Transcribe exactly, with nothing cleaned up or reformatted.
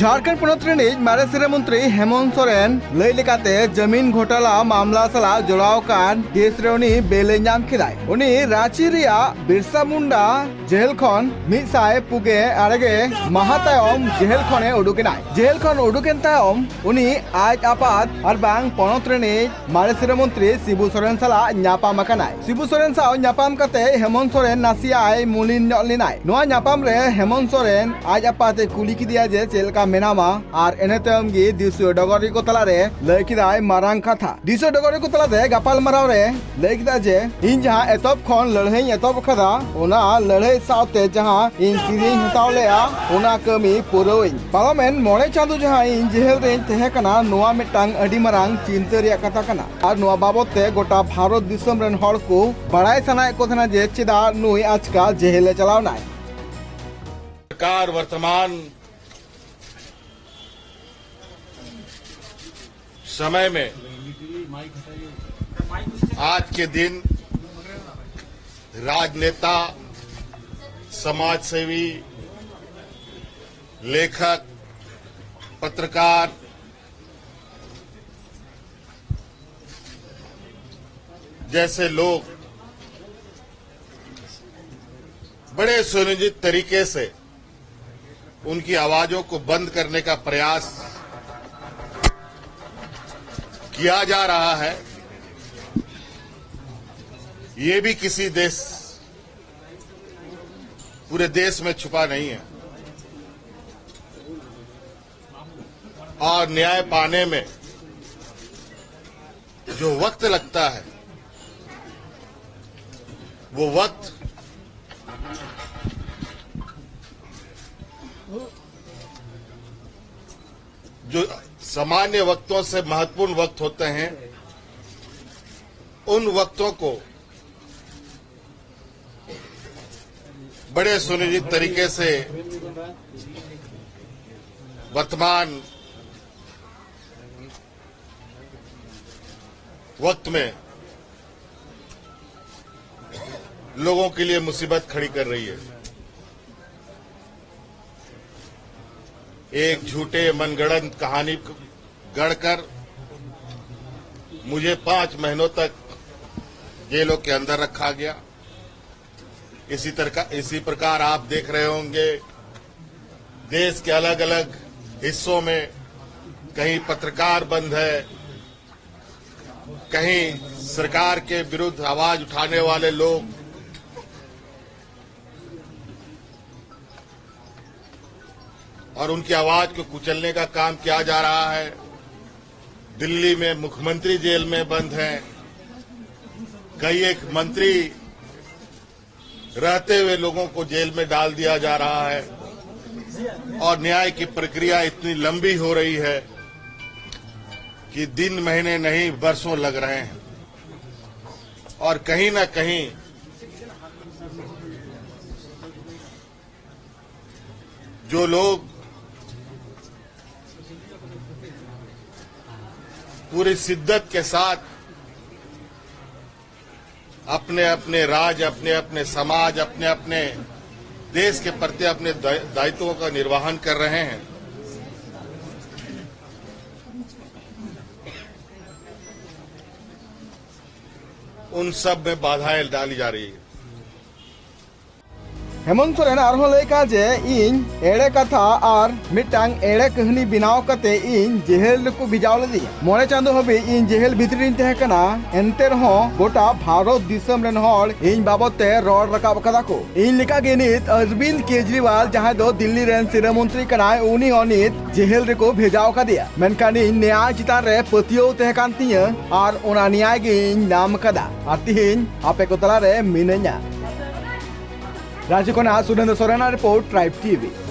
ᱡᱷᱟᱲᱠᱷᱚᱸᱰ ᱯᱚᱱᱚᱛ ᱨᱤᱱᱤᱡ ᱢᱟᱨᱮ ᱥᱤᱨᱟᱹ ᱢᱚᱱᱛᱨᱤ ᱦᱮᱢᱚᱱᱛ ᱥᱚᱨᱮᱱ ᱞᱟᱹᱭ ᱞᱮᱠᱟᱛᱮ, ᱡᱟᱢᱤᱱ ᱜᱷᱚᱴᱟᱞᱟ ᱢᱟᱢᱞᱟ ᱥᱟᱞᱟᱜ ᱡᱚᱲᱟᱣ ᱟᱠᱟᱱ ᱠᱮᱥ ᱨᱮ ᱩᱱᱤ ᱵᱮᱞ ᱮ ᱧᱟᱢ ᱠᱮᱫᱟᱭ᱾ ᱩᱱᱤ ᱨᱟᱸᱪᱤ ᱨᱮᱭᱟᱜ ᱵᱤᱨᱥᱟ ᱢᱩᱱᱰᱟ ᱡᱮᱦᱮᱞ ᱠᱷᱚᱱ ᱢᱤᱫ ᱥᱟᱭ ᱯᱩᱜᱮ ᱟᱨᱮ ᱜᱮ ᱢᱟᱦᱟ ᱛᱟᱭᱚᱢ ᱡᱮᱦᱮᱞ ᱠᱷᱚᱱ ᱮ ᱩᱰᱩᱠ ᱮᱱᱟᱭ᱾ ᱡᱮᱦᱮᱞ ᱠᱷᱚᱱ ᱩᱰᱩᱠ ᱮᱱ ᱛᱟᱭᱚᱢ ᱩᱱᱤ ᱟᱡ ᱟᱯᱟᱛ ᱟᱨ ᱵᱟᱝ ᱯᱚᱱᱚᱛ ᱨᱤᱱᱤᱡ ᱢᱟᱨᱮ ᱥᱤᱨᱟᱹ ᱢᱚᱱᱛᱨᱤ ᱥᱤᱵᱩ ᱥᱚᱨᱮᱱ ᱥᱟᱞᱟᱜ ᱧᱟᱯᱟᱢ ᱟᱠᱟᱱᱟᱭ᱾ ᱥᱤᱵᱩ ᱥᱚᱨᱮᱱ ᱥᱟᱶ ᱧᱟᱯᱟᱢ ᱠᱟᱛᱮ ᱦᱮᱢᱚᱱᱛ ᱥᱚᱨᱮᱱ ᱱᱟᱥᱮᱭᱟᱜ ᱟᱭ ᱢᱩᱞᱤᱱ ᱧᱚᱜ ᱞᱮᱱᱟᱭ᱾ ᱱᱚᱣᱟ ᱧᱟᱯᱟᱢ ᱨᱮ ᱦᱮᱢᱚᱱᱛ ᱥᱚᱨᱮᱱ ᱟᱡ ᱟᱯᱟᱛ ᱮ ᱠᱩᱞᱤ ᱠᱮᱫᱮᱭᱟ ᱡᱮ ᱪᱮᱫ ᱞᱮᱠᱟ ᱢᱮᱱᱟᱢᱟ, ᱟᱨ ᱤᱱᱟᱹ ᱛᱟᱭᱚᱢ ᱜᱮ ᱫᱤᱥᱩᱣᱟᱹ ᱰᱚᱜᱚᱨᱤᱭᱟᱹ ᱠᱚ ᱛᱟᱞᱟᱨᱮ ᱞᱟᱹᱭ ᱠᱮᱫᱟᱭ ᱢᱟᱨᱟᱝ ᱠᱟᱛᱷᱟ᱾ ᱫᱤᱥᱩᱣᱟᱹ ᱰᱚᱜᱚᱨᱤᱭᱟᱹ ᱠᱚ ᱛᱟᱞᱟᱛᱮ ᱜᱟᱯᱟᱞ ᱢᱟᱨᱟᱣ ᱨᱮ ᱞᱟᱹᱭ ᱠᱮᱫᱟ ᱡᱮ, ᱤᱧ ᱡᱟᱦᱟᱸ ᱮᱛᱚᱦᱚᱵ ᱠᱷᱚᱱ ᱞᱟᱹᱲᱦᱟᱹᱭᱤᱧ ᱮᱛᱚᱦᱚᱵ ᱟᱠᱟᱫᱟ, ᱚᱱᱟ ᱞᱟᱹᱲᱦᱟᱹᱭ ᱥᱟᱶᱛᱮ ᱡᱟᱦᱟᱸ ᱤᱧ ᱠᱤᱨᱤᱧ ᱦᱟᱛᱟᱣ ᱞᱮᱜᱼᱟ, ᱚᱱᱟ ᱠᱟᱹᱢᱤ ᱯᱩᱨᱟᱹᱣᱟᱹᱧ᱾ ᱯᱟᱨᱚᱢᱮᱱ ᱢᱚᱬᱮ ᱪᱟᱸᱫᱚ ᱡᱟᱦᱟᱸ ᱤᱧ ᱡᱮᱦᱮᱞ ᱨᱮᱧ ᱛᱟᱦᱮᱸ ᱠᱟᱱᱟ, ᱱᱚᱣᱟ ᱢᱤᱫᱴᱟᱝ ᱟᱹᱰᱤ ᱢᱟᱨᱟᱝ ᱪᱤᱱᱛᱟᱹ ᱨᱮᱭᱟᱜ ᱠᱟᱛᱷᱟ ᱠᱟᱱᱟ᱾ ᱟᱨ ᱱᱚᱣᱟ ᱵᱟᱵᱚᱛ ᱛᱮ ᱜᱚᱴᱟ ᱵᱷᱟᱨᱚᱛ ᱫᱤᱥᱚᱢ ᱨᱮᱱ ᱦᱚᱲ ᱠᱚ ᱵᱟᱲᱟᱭ ᱥᱟᱱᱟᱭᱮᱫ ᱠᱚ ᱛᱟᱦᱮᱱᱟ ᱡᱮ ᱪᱮᱫᱟᱜ ᱱᱩᱭ ᱟᱪᱠᱟ ᱡᱮᱦᱮᱞ ᱮ ᱪᱟᱞᱟᱣ ᱮᱱᱟᱭ᱾ सरकार वर्तमान समय में आज के दिन राजनेता, समाजसेवी, लेखक, पत्रकार जैसे लोग बड़े सुनियोजित तरीके से उनकी आवाजों को बंद करने का प्रयास किया जा रहा है। ये भी किसी देश, पूरे देश में छुपा नहीं है। और न्याय पाने में जो वक्त लगता है, वो वक्त जो सामान्य वक्तों से महत्वपूर्ण वक्त होते हैं, उन वक्तों को बड़े सुनियोजित तरीके से वर्तमान वक्त में लोगों के लिए मुसीबत खड़ी कर रही है। एक झूठे मनगढ़ंत कहानी गढ़कर मुझे पांच महीनों तक जेलों के अंदर रखा गया। इसी तरह इसी प्रकार आप देख रहे होंगे, देश के अलग अलग हिस्सों में कहीं पत्रकार बंद है, कहीं सरकार के विरुद्ध आवाज उठाने वाले लोग और उनकी आवाज को कुचलने का काम किया जा रहा है। दिल्ली में मुख्यमंत्री जेल में बंद हैं, कई एक मंत्री रहते हुए लोगों को जेल में डाल दिया जा रहा है और न्याय की प्रक्रिया इतनी लंबी हो रही है कि दिन महीने नहीं, बरसों लग रहे हैं। और कहीं ना कहीं जो लोग पूरी शिद्दत के साथ अपने अपने राज, अपने अपने समाज, अपने अपने देश के प्रति अपने दाय- दायित्वों का निर्वहन कर रहे हैं, उन सब में बाधाएं डाली जा रही है। ᱦᱮᱢᱚᱱᱛ ᱥᱚᱨᱮᱱ ᱟᱨᱦᱚᱸ ᱞᱟᱹᱭ ᱠᱟᱜ ᱡᱮ ᱤᱧ ᱮᱲᱮ ᱠᱟᱛᱷᱟ ᱟᱨ ᱢᱤᱫᱴᱟᱝ ᱮᱲᱮ ᱠᱟᱹᱦᱱᱤ ᱵᱮᱱᱟᱣ ᱠᱟᱛᱮ ᱤᱧ ᱡᱮᱦᱮᱞ ᱨᱮᱠᱚ ᱵᱷᱮᱡᱟᱣ ᱞᱮᱫᱤᱧᱟ᱾ ᱢᱚᱬᱮ ᱪᱟᱸᱫᱚ ᱦᱟᱹᱵᱤᱡ ᱤᱧ ᱡᱮᱦᱮᱞ ᱵᱷᱤᱛᱨᱤ ᱨᱤᱧ ᱛᱟᱦᱮᱸ ᱠᱟᱱᱟ, ᱮᱱᱛᱮ ᱨᱮᱦᱚᱸ ᱜᱚᱴᱟ ᱵᱷᱟᱨᱚᱛ ᱫᱤᱥᱚᱢ ᱨᱮᱱ ᱦᱚᱲ ᱤᱧ ᱵᱟᱵᱚᱛ ᱛᱮ ᱨᱚᱲ ᱨᱟᱠᱟᱵ ᱟᱠᱟᱫᱟ ᱠᱚ᱾ ᱤᱧ ᱞᱮᱠᱟ ᱜᱮ ᱱᱤᱛ ᱚᱨᱵᱤᱱᱫ ᱠᱮᱡᱨᱤᱣᱟᱞ, ᱡᱟᱦᱟᱸᱭ ᱫᱚ ᱫᱤᱞᱞᱤ ᱨᱮᱱ ᱥᱤᱨᱟᱹ ᱢᱚᱱᱛᱨᱤ ᱠᱟᱱᱟᱭ, ᱩᱱᱤ ᱦᱚᱸ ᱱᱤᱛ ᱡᱮᱦᱮᱞ ᱨᱮᱠᱚ ᱵᱷᱮᱡᱟᱣ ᱟᱠᱟᱫᱮᱭᱟ᱾ ᱢᱮᱱᱠᱷᱟᱱ ᱤᱧ ᱱᱮᱭᱟᱭ ᱪᱮᱛᱟᱱ ᱨᱮ ᱯᱟᱹᱛᱭᱟᱹᱣ ᱛᱟᱦᱮᱸ ᱠᱟᱱ ᱛᱤᱧᱟᱹ ᱟᱨ ᱚᱱᱟ ᱱᱮᱭᱟᱭ ᱜᱮ ᱤᱧ ᱧᱟᱢ ᱟᱠᱟᱫᱟ ᱟᱨ ᱛᱤᱦᱤᱧ ᱟᱯᱮ ᱠᱚ ᱛᱟᱞᱟᱨᱮ ᱢᱤᱱᱟᱹᱧᱟ᱾ ᱨᱟᱸᱪᱤ ᱠᱷᱚᱱᱟᱜ ᱥᱩᱨᱮᱱᱫᱨᱚ ᱥᱚᱨᱮᱱᱟᱜ ᱨᱤᱯᱳᱨᱴ, ᱴᱨᱟᱭᱤᱵᱽ ᱴᱤᱵᱷᱤ᱾